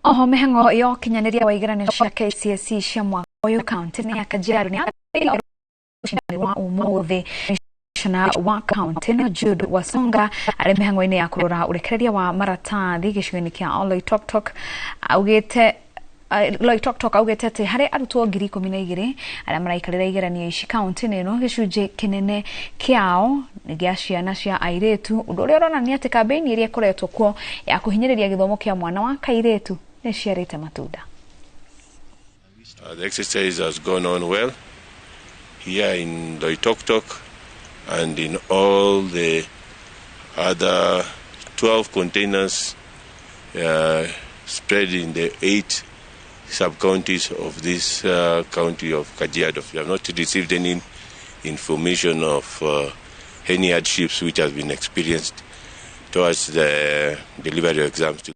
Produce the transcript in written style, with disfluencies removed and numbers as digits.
Oho mĩhang'o ya ũkinyanĩria wa igeranio cia KCSE cia mwaka ũyũ kaunti-inĩ ya Kajiado nĩ rũcinĩ rwa ũmũthĩ. Commissioner wa kaunti ĩno Jude Wasonga arĩ mĩhang'o-inĩ ya kũrora ũrekereria wa maratathi gĩcigo-inĩ kĩa Oloitoktok augĩte Loitoktok augĩte atĩ harĩ arutwo 12,000 arĩa maraikarĩra igeranio ici kaunti-inĩ ĩno, gĩcunjĩ kĩnene kĩao nĩ gĩa ciana cia airĩtu, ũndũ ũrĩa ũronania atĩ kambĩini ĩrĩa ĩkoretwo kuo ya kũhinyĩrĩria gĩthomo kĩa mwana wa kairĩtu nĩ ĩciarĩte matunda. The exercise has gone on well here in Loitoktok and in all the other 12 containers spread in the 8 sub-counties of this county of Kajiado. We have not received any information of any hardships which has been experienced towards the delivery of exams.